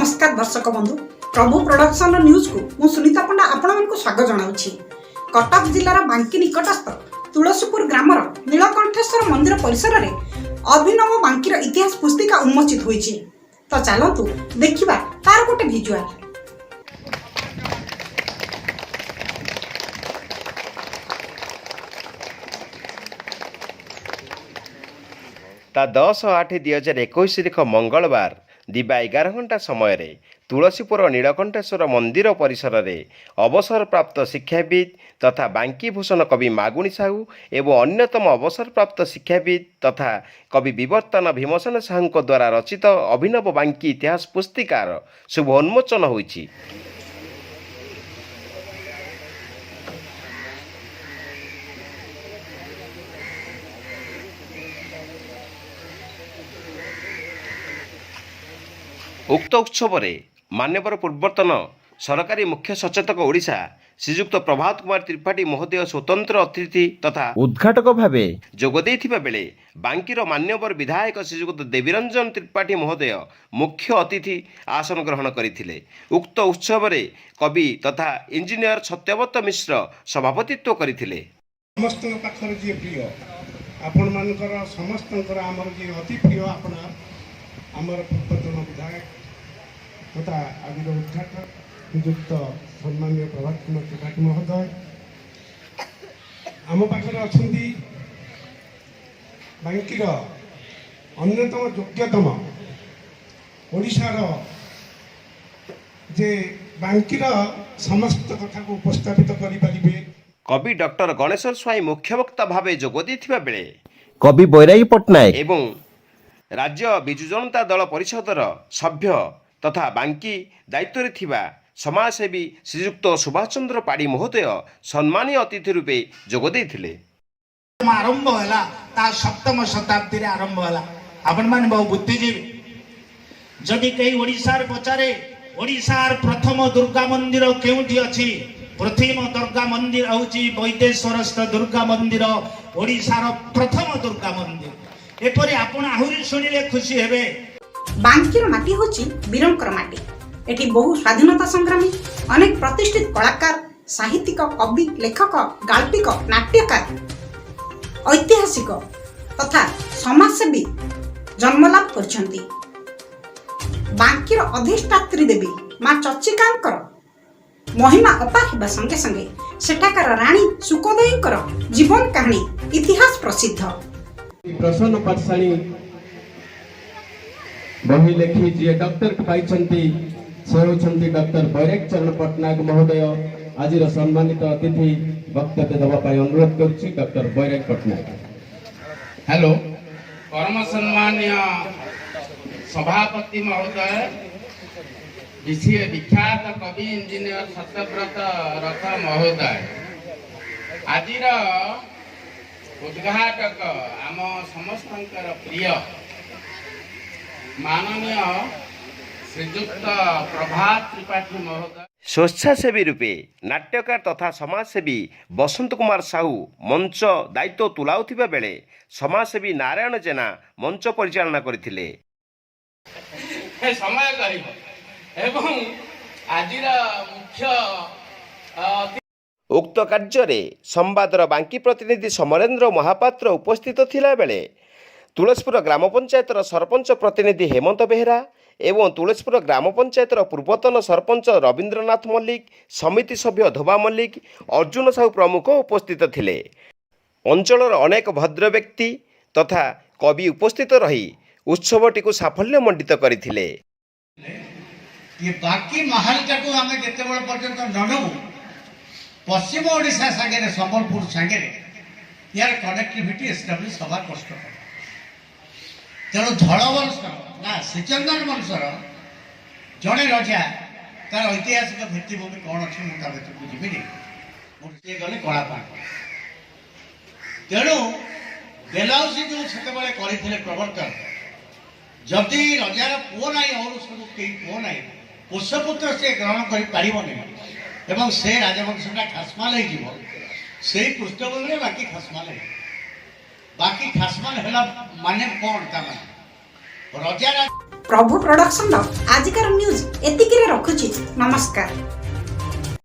ନମସ୍କାର ଦର୍ଶକ ବନ୍ଧୁ, ପ୍ରଭୁ ପ୍ରଡକ୍ସନର ନ୍ୟୁଜକୁ ମୁଁ ସୁନିତା ପଣ୍ଡା ଆପଣମାନଙ୍କୁ ସ୍ୱାଗତ ଜଣାଉଛି। କଟକ ଜିଲ୍ଲାର ବାଙ୍କି ନିକଟସ୍ଥ ତୁଳସୀପୁର ଗ୍ରାମର ନୀଳକଣ୍ଠେଶ୍ୱର ମନ୍ଦିର ପରିସରରେ ଅଭିନବ ବାଙ୍କିର ଇତିହାସ ପୁସ୍ତିକା ଉନ୍ମୋଚିତ ହୋଇଛି। ତ ଚାଲନ୍ତୁ ଦେଖିବା ତାର ଗୋଟେ ଭିଜୁଆଲ। ତା 10/8/2021 ତାରିଖ ମଙ୍ଗଳବାର ଦିବା 11 ଘଣ୍ଟା ସମୟରେ ତୁଳସୀପୁର ନୀଳକଣ୍ଠେଶ୍ୱର ମନ୍ଦିର ପରିସରରେ ଅବସରପ୍ରାପ୍ତ ଶିକ୍ଷାବିତ୍ ତଥା ବାଙ୍କିଭୂଷଣ କବି ମାଗୁଣି ସାହୁ ଏବଂ ଅନ୍ୟତମ ଅବସରପ୍ରାପ୍ତ ଶିକ୍ଷାବିତ୍ ତଥା କବି ବିବର୍ତ୍ତନ ଭୀମସେନ ସାହୁଙ୍କ ଦ୍ୱାରା ରଚିତ ଅଭିନବ ବାଙ୍କି ଇତିହାସ ପୁସ୍ତିକାର ଶୁଭ ଉନ୍ମୋଚନ ହୋଇଛି। ଉକ୍ତ ଉତ୍ସବରେ ମାନ୍ୟବର ପୂର୍ବତନ ସରକାରୀ ମୁଖ୍ୟ ସଚେତକ ଓଡ଼ିଶା ଶ୍ରୀଯୁକ୍ତ ପ୍ରଭାତ କୁମାର ତ୍ରିପାଠୀ ମହୋଦୟ ସ୍ୱତନ୍ତ୍ର ଅତିଥି ତଥା ଉଦ୍ଘାଟକ ଭାବେ ଯୋଗ ଦେଇଥିବା ବେଳେ ବାଙ୍କିର ମାନ୍ୟବର ବିଧାୟକ ଶ୍ରୀଯୁକ୍ତ ଦେବୀରଞ୍ଜନ ତ୍ରିପାଠୀ ମହୋଦୟ ମୁଖ୍ୟ ଅତିଥି ଆସନ ଗ୍ରହଣ କରିଥିଲେ। ଉକ୍ତ ଉତ୍ସବରେ କବି ତଥା ଇଞ୍ଜିନିୟର ସତ୍ୟବ୍ରତ ମିଶ୍ର ସଭାପତିତ୍ୱ କରିଥିଲେ। ସମସ୍ତଙ୍କ ପାଖରେ ଯିଏ ପ୍ରିୟ, ଆପଣମାନଙ୍କର ସମସ୍ତଙ୍କର ଆମର ଯିଏ ଅତି ପ୍ରିୟ ଆପଣା ଆମର ପୂର୍ବତନ ବିଧାୟକ ତଥା ଆଜିର ଉଦ୍ଘାଟକ ନିଯୁକ୍ତ ସମ୍ମାନୀୟ ପ୍ରଭାତ କୁମାର ତ୍ରିପାଠୀ ମହୋଦୟ ଆମ ପାଖରେ ଅଛନ୍ତି। ବାଙ୍କିର ଅନ୍ୟତମ ଯୋଗ୍ୟତମ, ଓଡ଼ିଶାର ଯେ ବାଙ୍କିର ସମସ୍ତ କଥାକୁ ଉପସ୍ଥାପିତ କରିପାରିବେ। କବି ଡକ୍ଟର ଗଣେଶ୍ୱର ସ୍ୱାଇଁ ମୁଖ୍ୟବକ୍ତା ଭାବେ ଯୋଗ ଦେଇଥିବା ବେଳେ କବି ବୈରାଗୀ ପଟ୍ଟନାୟକ ଏବଂ ରାଜ୍ୟ ବିଜୁ ଜନତା ଦଳ ପରିଷଦର ସଭ୍ୟ ତଥା ବାଙ୍କି ଦାୟିତ୍ୱରେ ଥିବା ସମାଜସେବୀ ଶ୍ରୀଯୁକ୍ତ ସୁଭାଷ ଚନ୍ଦ୍ର ପାଢ଼ୀ ମହୋଦୟ ସମ୍ମାନୀୟ ଅତିଥି ରୂପେ ଯୋଗ ଦେଇଥିଲେ। ଆରମ୍ଭ ହେଲା, ତାହା ସପ୍ତମ ଶତାବ୍ଦୀରେ ଆରମ୍ଭ ହେଲା। ଆପଣମାନେ ବହୁ ବୁଦ୍ଧିଜୀବୀ। ଯଦି କେହି ଓଡ଼ିଶାରେ ପଚାରେ, ଓଡ଼ିଶାର ପ୍ରଥମ ଦୁର୍ଗା ମନ୍ଦିର କେଉଁଠି ଅଛି? ପ୍ରଥମ ଦୁର୍ଗା ମନ୍ଦିର ହେଉଛି ବୈଦେଶ୍ୱରସ୍ଥ ଦୁର୍ଗା ମନ୍ଦିର, ଓଡ଼ିଶାର ପ୍ରଥମ ଦୁର୍ଗା ମନ୍ଦିର। ଏପରି ଆପଣ ଆହୁରି ଶୁଣିଲେ ଖୁସି ହେବେ। ବାଙ୍କିର ମାଟି ହେଉଛି ବୀରଙ୍କର ମାଟି। ଏଠି ବହୁ ସ୍ୱାଧୀନତା ସଂଗ୍ରାମୀ, ଅନେକ ପ୍ରତିଷ୍ଠିତ କଳାକାର, ସାହିତ୍ୟିକ, କବି, ଲେଖକ, ଗାଳ୍ପିକ, ନାଟ୍ୟକାର, ଐତିହାସିକ ତଥା ସମାଜସେବୀ ଜନ୍ମଲାଭ କରିଛନ୍ତି। ବାଙ୍କିର ଅଧିଷ୍ଠାତ୍ରୀ ଦେବୀ ମା ଚର୍ଚ୍ଚିକାଙ୍କର ମହିମା ଅପାର ହେବା ସଙ୍ଗେ ସଙ୍ଗେ ସେଠାକାର ରାଣୀ ଶୁକଦେଇଙ୍କର ଜୀବନ କାହାଣୀ ଇତିହାସ ପ୍ରସିଦ୍ଧ। ପ୍ରସନ୍ନ ପାଟଶାଣୀ ବହି ଲେଖି ଯିଏ ଡକ୍ଟରେଟ୍ ପାଇଛନ୍ତି, ସେ ହେଉଛନ୍ତି ଡକ୍ଟର ବୈରାଗ ଚରଣ ପଟ୍ଟନାୟକ ମହୋଦୟ। ଆଜିର ସମ୍ମାନିତ ଅତିଥି ବକ୍ତବ୍ୟ ଦେବା ପାଇଁ ଅନୁରୋଧ କରୁଛି ଡକ୍ଟର ବୈରାଗ ପଟ୍ଟନାୟକ। ହ୍ୟାଲୋ। ପରମ ସମ୍ମାନୀୟ ସଭାପତି ମହୋଦୟ, ବିଖ୍ୟାତ କବି ଇଞ୍ଜିନିୟର ସତ୍ୟବ୍ରତ ରଥ ମହୋଦୟ, ଆଜିର ଉଦ୍ଘାଟକ ଆମ ସମସ୍ତଙ୍କର ପ୍ରିୟ ମାନନୀୟ ଶ୍ରୀଯୁକ୍ତ ପ୍ରଭାତ ତ୍ରିପାଠୀ ମହୋଦୟ, ସ୍ୱେଚ୍ଛାସେବୀ ରୂପେ ନାଟ୍ୟକାର ତଥା ସମାଜସେବୀ ବସନ୍ତ କୁମାର ସାହୁ ମଞ୍ଚ ଦାୟିତ୍ୱ ତୁଲାଉଥିବା ବେଳେ ସମାଜସେବୀ ନାରାୟଣ ଜେନା ମଞ୍ଚ ପରିଚାଳନା କରିଥିଲେ। ସମୟ କହିବ ଏବଂ ଆଜିର ମୁଖ୍ୟ ଉକ୍ତ କାର୍ଯ୍ୟରେ ସମ୍ବାଦର ବାଙ୍କି ପ୍ରତିନିଧି ସମରେନ୍ଦ୍ର ମହାପାତ୍ର ଉପସ୍ଥିତ ଥିଲାବେଳେ ତୁଳସୀପୁର ଗ୍ରାମ ପଞ୍ଚାୟତର ସରପଞ୍ଚ ପ୍ରତିନିଧି ହେମନ୍ତ ବେହେରା ଏବଂ ତୁଳସୀପୁର ଗ୍ରାମ ପଞ୍ଚାୟତର ପୂର୍ବତନ ସରପଞ୍ଚ ରବୀନ୍ଦ୍ରନାଥ ମଲ୍ଲିକ, ସମିତି ସଭ୍ୟ ଧୋବା ମଲ୍ଲିକ, ଅର୍ଜୁନ ସାହୁ ପ୍ରମୁଖ ଉପସ୍ଥିତ ଥିଲେ। ଅଞ୍ଚଳର ଅନେକ ଭଦ୍ର ବ୍ୟକ୍ତି ତଥା କବି ଉପସ୍ଥିତ ରହି ଉତ୍ସବଟିକୁ ସାଫଲ୍ୟମଣ୍ଡିତ କରିଥିଲେ। ଇଏ ବାକି ମାହାଲଟାକୁ ଆମେ ଯେତେବେଳେ ପର୍ଯ୍ୟନ୍ତ ନ ନେବୁ, ପଶ୍ଚିମ ଓଡ଼ିଶା ସାଙ୍ଗରେ, ସମ୍ବଲପୁର ସାଙ୍ଗରେ ୟାର କନେକ୍ଟିଭିଟି ଏଷ୍ଟାବ୍ଲିଶ ହେବା କଷ୍ଟକର। ତେଣୁ ଧଳ ବଂଶର ନା ଶ୍ରୀଚନ୍ଦନ ବଂଶର ଜଣେ ରଜା, ତାର ଐତିହାସିକ ଭିତ୍ତିଭୂମି କ'ଣ ଅଛି, ମୁଁ ତା ଭିତରକୁ ଯିବିନି। ମୁଁ ସିଏ ଗଲେ କଳାପାଣି। ତେଣୁ ଡେଲାଉସି ଯେଉଁ ସେତେବେଳେ କରିଥିଲେ ପ୍ରବର୍ତ୍ତନ, ଯଦି ରଜାର ପୁଅ ନାହିଁ, ଔରସରୁ କେହି ପୁଅ ନାହିଁ, ପୋଷ୍ୟପୁତ୍ର ସେ ଗ୍ରହଣ କରିପାରିବନି ଏବଂ ସେ ରାଜବଂଶଟା ଖାସମାଲ ହେଇଯିବ। ସେଇ ପୃଷ୍ଠଭୂମିରେ ବାକି ଖାସମାଲ ହେଇଯିବ। ବାକି ଖାସମାଲ ହେଲା ମାନେ କ'ଣ? ତା ମାନେ ରଜା ପ୍ରଭୁ ପ୍ରଭୁ ପ୍ରଡକ୍ସନର ଆଜିକାର ନ୍ୟୁଜ୍ ଏତିକିରେ ରଖୁଛି। ନମସ୍କାର।